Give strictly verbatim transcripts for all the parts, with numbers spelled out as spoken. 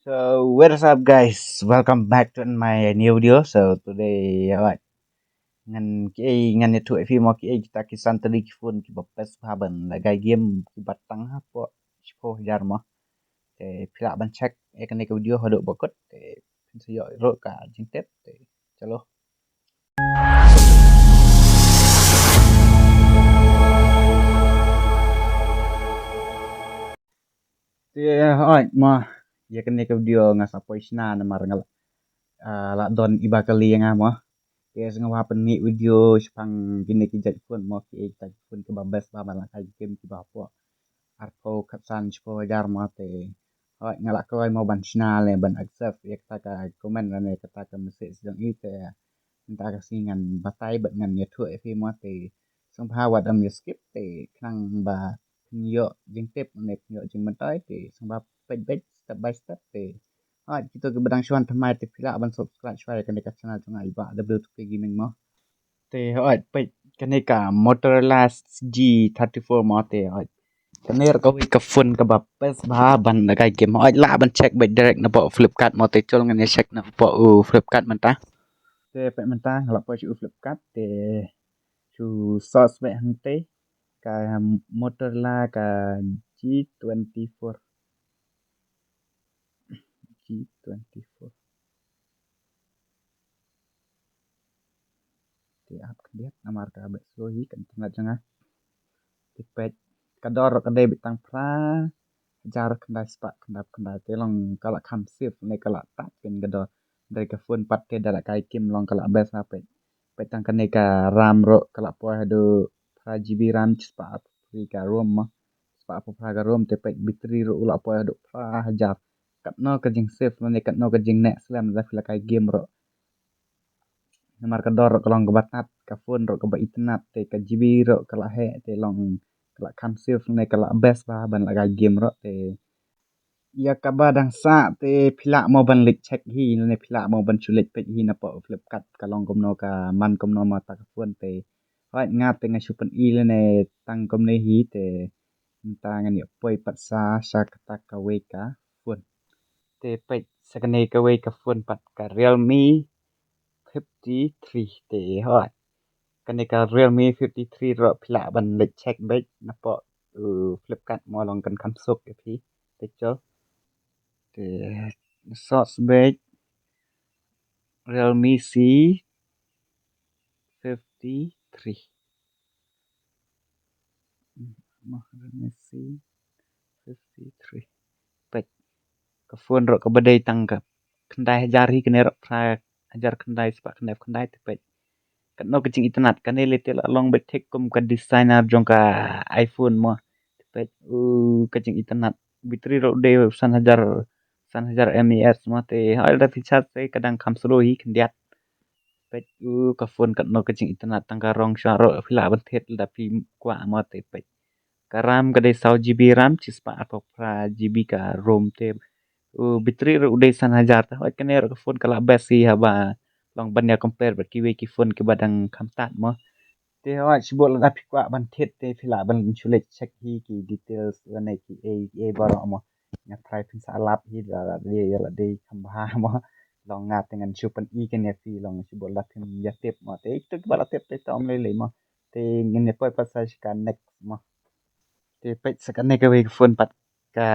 So, what's up, guys? Welcome back to my new video. So today, alright, ngan ki ei ngan ïathuh ïa phi mo ki ei kita ki san tylli ki phone kiba best bha ban lehkai game kiba tang hapoh shiphew hajar mo. Te phi lah ban check ïa kane ka video haduh ba kut te phin sa ïoh ruh ka jingtip te chalo. Te hooid mo, ïa kane ka video nga sa poi shna namar nga la, ah, la don iba kali ïa nga mo. Te sngewbha pynmih video shaphang kine ki jait phone mo, ki ei kita ki phone kiba best bha ban lehkai game kiba hapoh arphew khatsan shiphew hajar mo. Te hooid nga la kloi mo ban shna lane ban accept ïa kata ka comment lane kata ka message jong i te mynta ka sngi ngan batai bad ngan ïathuh ïa phi mo. Te sngewbha wat ym ïa skip te khnang ba phin ïoh jingtip ne phin ïoh jingmyntoi te sngewbha peit beit step by step te. Hooid kito kiba dang shu wan thymmai te phi lah ban subscribe shuwa ïa kane ka channel jong nga i Bah W two K Gaming mo. Te hooid peit kane ka Motorola G thirty-four mo te hooid. Kane ruh kawei ka phone kaba best bha ban lehkai game. Hooid lah ban check beit direct napoh Flipkart mo te chol ngan ïa check napoh u Flipkart mynta. Te peit mynta nga la poi sha u Flipkart te shu search beit hangtei ka Motorola ka G twenty-four. G twenty-four. Te ap khyndiat namar ka beit slow hi ka internet jong nga. Te peit ka dor ka dei beit tang phra hajar khyndai spah khyndai phew khyndai te long ka la kham safe ne ka la tap pyn ka dor. Dei ka phone pat te da lehkai game long ka la best ha peit. Peit tang kane ka RAM ruh ka la poi haduh phra GB RAM chispah arphew phra ka ROM mo. Chispah arphew phra ka ROM te peit battery ruh u la poi haduh phra hajar. Katno ka jingsafe lane katno ka jingneh slem lada phi lehkai game ruh. Namar ka dor ruh ka long kaba tnat, ka phone ruh kaba itynnat te ka GB ruh ka la heh te long ka la kham safe lane ka la best bha ban lehkai game ruh te ïa kaba dang sah te phi lah mo ban leit check hi lane phi lah mo ban shu leit peit hi napoh Flipkart ka long kumno ka man kumno mo ta ka phone te. Hooid nga te nga shu pyni lane tang kumne hi te mynta ngan ïa poi pat sa sha kata kawei ka phone. Te peit sa kane kawei ka phone pat ka Realme fifty-three te hooid. Kane ka Realme fifty-three ruh phi lah ban leit check beit napoh u Flipkart mo long kan kham suk ïa phi te chol. Te search beit Realme C fifty-three. Mo Realme C fifty-three. Peit ka phone ruh kaba dei tang ka khyndai hajar hi kane ruh phra hajar khyndai spah khyndai phew khyndai te peit. Katno ka jingitynnat kane lei te la long beit thik kum ka designer jong ka iPhone mo. Te peit u ka jingitynnat battery ruh dei san hajar san hajar mAh mo te hooid lada phi charge te ka dang kham slow hi khyndiat. Peit u ka phone katno ka jingitynnat tang ka rong shuwa ruh phi lah ban thied lada phi kwah mo te peit. Ka RAM ka dei saw GB RAM chispah arphew phra GB ka ROM te u battery ruh u dei san hajar te hooid kane ruh ka phone ka la best hi haba long ban ïa compare bad kiwei ki phone kiba dang kham tad mo. Te hooid shu bud lada phi kwah ban thied te phi lah ban shu leit check hi ki details lane ki ei ei baroh mo. Nga tharai phin sa lap hi lada dei ïa la dei kham bha mo. Long nga te ngan shu pyni kane ïa phi long shu bud lada phim ïa tip mo te ito kiba la tip te ym lei lei mo. Te ngin ïa poi pat sa sha ka next mo. Te peit sa kane kawei ka phone pat ka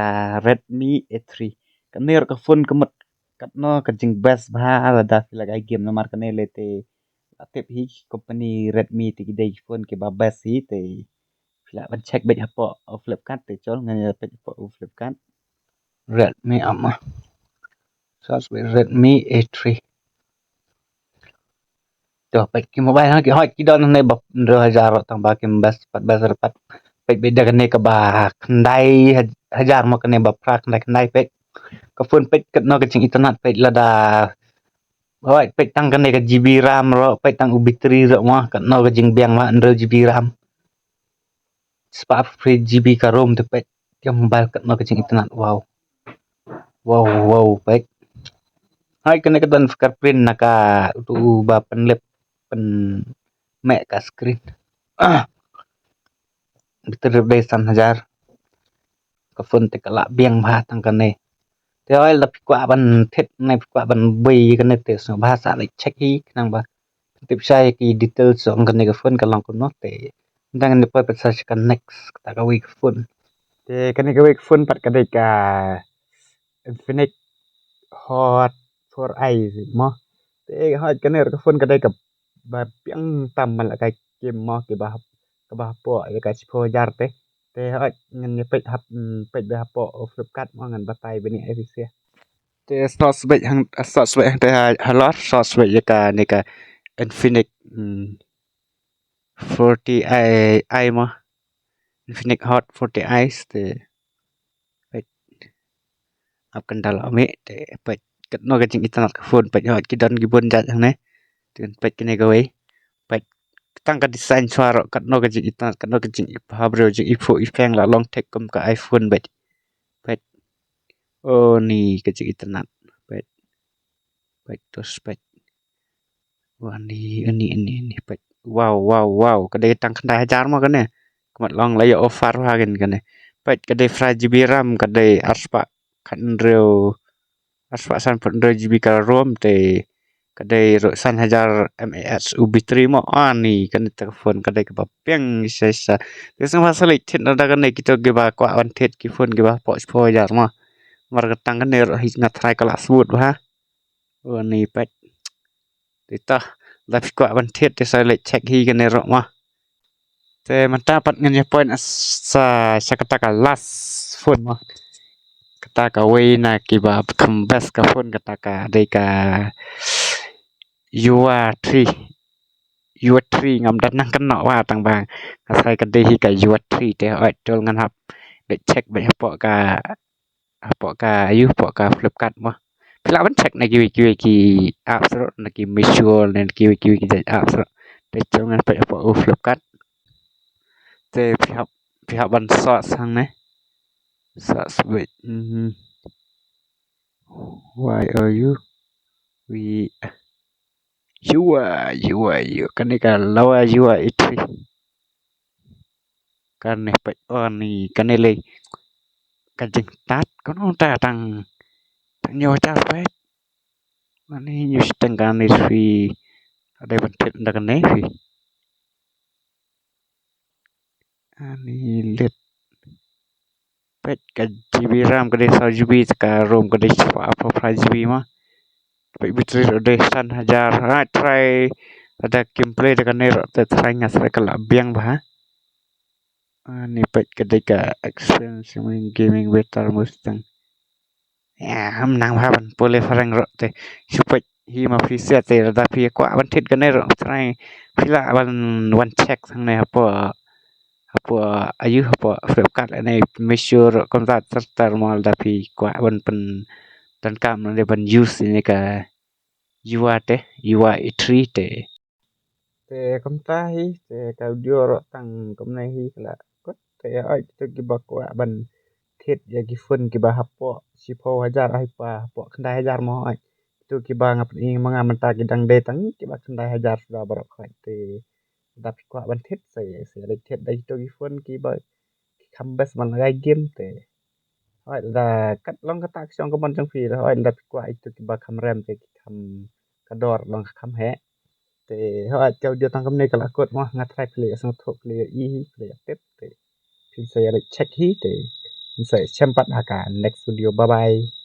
Redmi A three. Kane ruh ka phone ka mut katno ka jingbest bha lada phi lehkai game namar kane lei te la tip hi ki company Redmi te ki dei ki phone kiba best hi te phi lah ban check beit hapoh u Flipkart te chol ngan ïa peit hapoh u Flipkart. Redmi ama. Search beit Redmi A three. To peit ki mobile ha ki hooid ki don hangne ba hynriew hajar ruh tang ba kim best pat best ruh pat. Peit beit da kane kaba khyndai haj- hajar mo kane ba phra khyndai khyndai peit. Ka phone peit katno ka jingitynnat peit lada hooid peit tang kane ka GB RAM ruh peit tang u battery ruh mo katno ka jingbiang mo hynriew GB RAM. Spah arphew phra GB ka ROM te peit. Ka mobile katno ka jingitynnat wow. Wow wow peit. Hooid kane ka don fingerprint na ka utu u ba pynlip pynmih ka screen. Battery dei san hajar. Ka phone te ka la biang bha tang kane. Te hoi lada phi kwah ban thied ne phi kwah ban buh ïa kane te sngewbha sa leit check hi khnang ba phin tip shai ki details jong kane ka phone ka long kumno. Te tang ngan poi pat sa sha ka next kata kawei ka phone. Te kane kawei ka phone pat ka dei ka Infinix Hot four i mo. Te hoi kane ruh ka phone ka dei kaba biang tam man la ka kim mo, kiba hap, kaba hapoh ïa ka shiphew hajar te. Te hoi ngan ïa peit hap, mm, peit ba hapoh, oh, Flipkart mo, ngan batai bniah ïa phi sha. Te sot sbeit hang, sot sbeit hangtei ha, halor, sot sbeit ïa kane ka Infinix, mm, forty i, i mo. Infinix Hot forty i te. Peit. Ap kandal ame te peit. Katno ka jingitynnad ka phone peit, hoi ki don ki bun jait hangne. Te peit kane kawei. Peit. Tang ka design shuwa ruh katno ka jingitynnad, katno ka jingipha briew, jingiphuh iphieng, la long thik kum ka iPhone peit. Peit. Oh, ni ka jingitynnad. Peit. Peit, to peit. Wah, ni, ni, ni, ni, peit. Wow, wow, wow. Ka dei tang khyndai hajar mo kane. Ka mut long la ïa offer ha kane, kane. Peit, ka dei phra GB RAM, ka dei arspah khathynriew, arspah sanphew hynriew GB ka ROM te, ka dei ruh san hajar mAh u battery mo. Ah, ni, kane te ka phone ka dei kaba biang shisha shisha. Te sngewbha sa leit thied na da kane, kito kiba kwah ban thied ki phone kiba hapoh shiphew hajar mo. Namar ka tang kane ruh hi nga tharai ka la smooth bha. Oh, ni peit. Te to, lada phi kwah ban thied te sa leit check hi kane ruh mo. Te mynta pat ngan ïa poi na sa, sa kata ka last phone mo. Kata kawei na kiba kham best ka phone, kata ka dei ka Yuwa three. Yuwa three, ngam da nang kynnoh ba tang ba nga tharai ka dei hi ka Yuwa three te, hoi to ngan hap leit check beit hapoh ka, hapoh ka, ayu, hapoh ka Flipkart mo. Phi lah ban check na kiwei kiwei ki apps ruh, na ki Meesho ne na kiwei kiwei ki jait apps ruh. Te to ngan peit hapoh u Flipkart. Te phi hap, phi hap ban search hangne. Search beit. Mhm. Y O U. We, Yuwa, Yuwa, Yuwa. Kane ka lawa Yuwa i three. Kane peit, oh, ni, kane lei ka jingtad, kano ta tang, tang ñiew hajar peit. Ani ñiew shiteng kane phi. Ka dei ban thied da kane phi. Ani leit. Peit ka GB RAM ka dei saw GB, ka ROM ka dei shiphew arphew phra GB mo. Peit battery ruh dei san hajar. Ha, try lada kim play da kane ruh te try, nga try ka la biang bha. Ani peit ka dei ka Experience Gaming Beta Mustang. Ïa, ham nang bha ban pule phareng ruh te. Shu peit hi ma phi sha te, lada phi kwah ban thied kane ruh try phi lah ban wan check hangne hapoh, hapoh ayu, hapoh Flipkart ne Meesho ruh kumta ter ter mo, lada phi kwah ban pyndonkam ne ban use ïa kane ka Yuwa te, Yuwa i three te. Te kumta hi, te ka video ruh tang kumne hi ka la kut. Te hoi kito kiba kwah ban thied ïa ki phone kiba hapoh shiphew hajar, ai pa, hapoh khyndai hajar mo, hoi kito kiba nga pyni ma nga mynta ki dang dei tang kiba khyndai hajar suda baroh, hoi te lada phi kwah ban thied sa, sa leit thied da kito ki phone kiba ki kham best ban lehkai game te. Hoi lada kat long kata ka shong ka mon jong phi, hoi lada phi kwah ito kiba kham rem te ki kham, ka dor long ka kham heh. Te hoi ka video tang kumne ka la kut mo, nga tharai phi la ïa sngewthuh, phi la ïa i hi, phi la ïa tip te. Phin sa ïa leit check hi te. Phin sa ïa shem pat ha ka next video. Bye bye.